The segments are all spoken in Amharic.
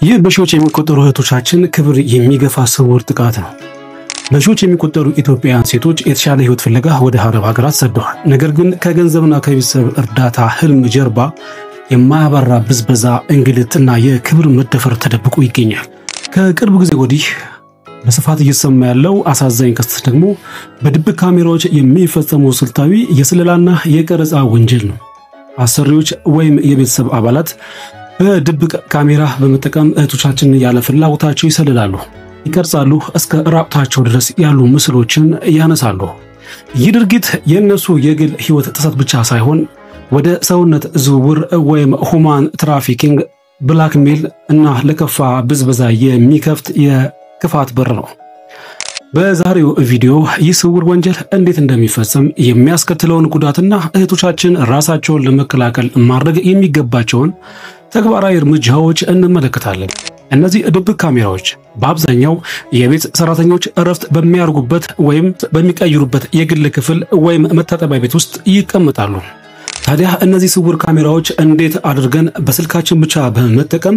ይህ በሺዎች የሚቆጠሩ እህቶቻችን ክብር የሚገፋ ስውር ጥቃት ነው። በሺዎች የሚቆጠሩ ኢትዮጵያውያን ሴቶች የተሻለ ሕይወት ፍለጋ ወደ አረብ ሀገራት ሰደዋል። ነገር ግን ከገንዘብና ከቤተሰብ እርዳታ ህልም ጀርባ የማያባራ ብዝበዛ፣ እንግልትና የክብር መደፈር ተደብቆ ይገኛል። ከቅርብ ጊዜ ወዲህ በስፋት እየተሰማ ያለው አሳዛኝ ክስተት ደግሞ በድብቅ ካሜራዎች የሚፈጸመው ስልታዊ የስለላና የቀረጻ ወንጀል ነው። አሰሪዎች ወይም የቤተሰብ አባላት በድብቅ ካሜራ በመጠቀም እህቶቻችንን ያለ ፍላጎታቸው ይሰልላሉ፣ ይቀርጻሉ፣ እስከ ራቁታቸው ድረስ ያሉ ምስሎችን ያነሳሉ። ይህ ድርጊት የእነሱ የግል ህይወት ጥሰት ብቻ ሳይሆን ወደ ሰውነት ዝውውር ወይም human trafficking፣ blackmail እና ለከፋ ብዝበዛ የሚከፍት የክፋት በር ነው። በዛሬው ቪዲዮ ይህ ስውር ወንጀል እንዴት እንደሚፈጸም፣ የሚያስከትለውን ጉዳትና እህቶቻችን ራሳቸውን ለመከላከል ማድረግ የሚገባቸውን ተግባራዊ እርምጃዎች እንመለከታለን። እነዚህ ድብቅ ካሜራዎች በአብዛኛው የቤት ሰራተኞች እረፍት በሚያደርጉበት ወይም በሚቀይሩበት የግል ክፍል ወይም መታጠቢያ ቤት ውስጥ ይቀመጣሉ። ታዲያ እነዚህ ስውር ካሜራዎች እንዴት አድርገን በስልካችን ብቻ በመጠቀም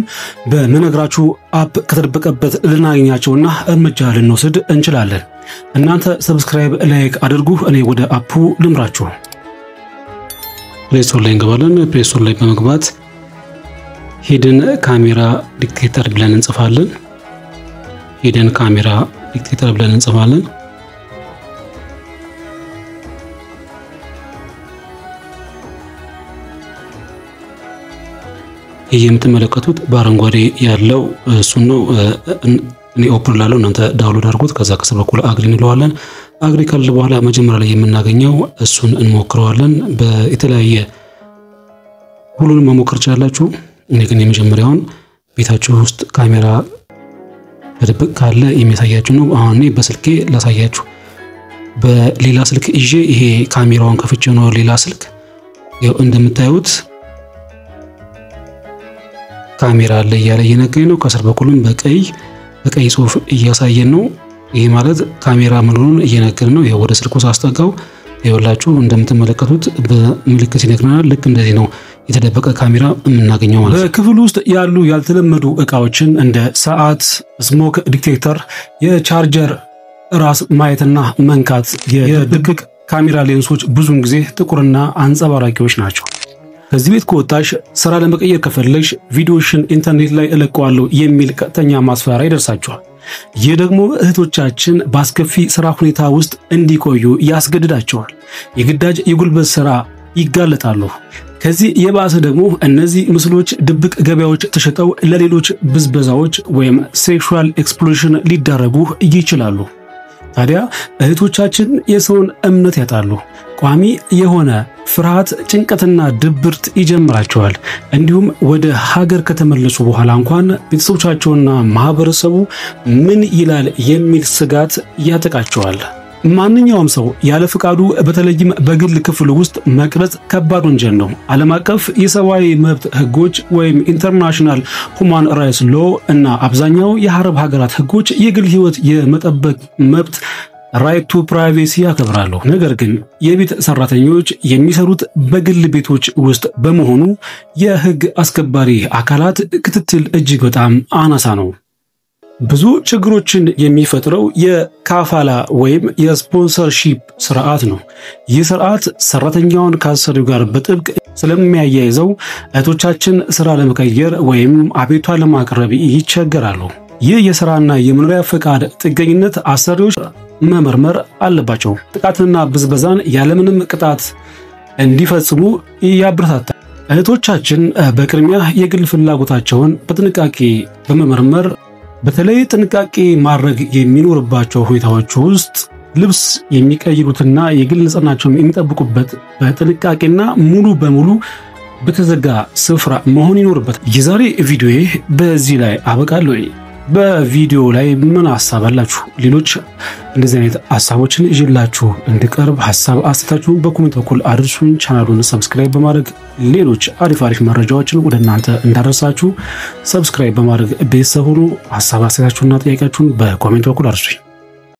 በምነግራችሁ app ከተደበቀበት ልናገኛቸውና እርምጃ ልንወስድ እንችላለን? እናንተ subscribe፣ like አድርጉ። እኔ ወደ app ኡ ልምራችሁ። Play Store ላይ እንገባለን። Play Store ላይ በመግባት hidden camera detector ብለን እንጽፋለን። Hidden camera detector ብለን እንጽፋለን። ይህ የምትመለከቱት በአረንጓዴ ያለው እሱን ነው። እኔ open ላለው እናንተ download አድርጉት። ከዛ ከስር በኩል agree እንለዋለን። Agree ካልን በኋላ መጀመሪያ ላይ የምናገኘው እሱን እንሞክረዋለን። በተለያየ ሁሉንም መሞከር ትችላላችሁ። እኔ ግን የመጀመሪያውን ቤታችሁ ውስጥ ካሜራ በድብቅ ካለ የሚያሳያችሁ ነው። አሁን እኔ በስልኬ ላሳያችሁ። በሌላ ስልክ ይዤ ይሄ ካሜራውን ከፍቼ ነው ሌላ ስልክ፣ ያው እንደምታዩት ካሜራ አለ እያለ እየነገረኝ ነው። ከስር በኩልም በቀይ ጽሑፍ እያሳየን ነው። ይሄ ማለት ካሜራ መኖሩን እየነገረን ነው። ይሄ ወደ ስልኩ ሳስጠጋው ይኸውላችሁ እንደምትመለከቱት በምልክት ይነግረናል። ልክ እንደዚህ ነው የተደበቀ ካሜራ የምናገኘው ማለት ነው። በክፍል ውስጥ ያሉ ያልተለመዱ እቃዎችን እንደ ሰዓት፣ smoke detector፣ የ charger ራስ ማየትና መንካት። የድብቅ ካሜራ ሌንሶች ብዙውን ጊዜ ጥቁርና አንጸባራቂዎች ናቸው። ከዚህ ቤት ከወጣሽ፣ ስራ ለመቀየር ከፈለግሽ ቪዲዮሽን ኢንተርኔት ላይ እለቀዋለሁ የሚል ቀጥተኛ ማስፈራሪያ ይደርሳቸዋል። ይህ ደግሞ እህቶቻችን በአስከፊ ስራ ሁኔታ ውስጥ እንዲቆዩ ያስገድዳቸዋል። የግዳጅ የጉልበት ስራ ይጋለጣሉ። ከዚህ የባሰ ደግሞ እነዚህ ምስሎች ድብቅ ገበያዎች ተሸጠው ለሌሎች ብዝበዛዎች ወይም sexual exploitation ሊዳረጉ ይችላሉ። ታዲያ እህቶቻችን የሰውን እምነት ያጣሉ። ቋሚ የሆነ ፍርሃት፣ ጭንቀትና ድብርት ይጀምራቸዋል። እንዲሁም ወደ ሀገር ከተመለሱ በኋላ እንኳን ቤተሰቦቻቸውና ማህበረሰቡ ምን ይላል የሚል ስጋት ያጠቃቸዋል። ማንኛውም ሰው ያለ ፍቃዱ በተለይም በግል ክፍል ውስጥ መቅረጽ ከባድ ወንጀል ነው። ዓለም አቀፍ የሰብአዊ መብት ሕጎች ወይም international human rights law እና አብዛኛው የአረብ ሀገራት ሕጎች የግል ሕይወት የመጠበቅ መብት right to privacy ያከብራሉ። ነገር ግን የቤት ሰራተኞች የሚሰሩት በግል ቤቶች ውስጥ በመሆኑ የሕግ አስከባሪ አካላት ክትትል እጅግ በጣም አናሳ ነው። ብዙ ችግሮችን የሚፈጥረው የካፋላ ወይም የ sponsorship ስርዓት ነው። ይህ ስርዓት ሰራተኛውን ከአሰሪው ጋር በጥብቅ ስለሚያያይዘው እህቶቻችን ስራ ለመቀየር ወይም አቤቱታ ለማቅረብ ይቸገራሉ። ይህ የስራና የመኖሪያ ፈቃድ ጥገኝነት አሰሪዎች መመርመር አለባቸው። ጥቃትና ብዝበዛን ያለምንም ቅጣት እንዲፈጽሙ ያበረታታል። እህቶቻችን በቅድሚያ የግል ፍላጎታቸውን በጥንቃቄ በመመርመር፣ በተለይ ጥንቃቄ ማድረግ የሚኖርባቸው ሁኔታዎች ውስጥ ልብስ የሚቀይሩትና የግል ንጽህናቸውን የሚጠብቁበት በጥንቃቄና ሙሉ በሙሉ በተዘጋ ስፍራ መሆን ይኖርበታል። የዛሬ ቪዲዮዬ በዚህ ላይ አበቃለሁ። በቪዲዮ ላይ ምን ሀሳብ አላችሁ? ሌሎች እንደዚህ አይነት ሀሳቦችን ይዤላችሁ እንድቀርብ ሀሳብ አስተያየታችሁን በ comment በኩል አድርሱኝ። ቻናሉን subscribe በማድረግ ሌሎች አሪፍ አሪፍ መረጃዎችን ወደ እናንተ እንዳደርሳችሁ subscribe በማድረግ ቤተሰብ ሁኑ። ሀሳብ አስተያየታችሁና ጥያቄያችሁን በ comment በኩል አድርሱኝ።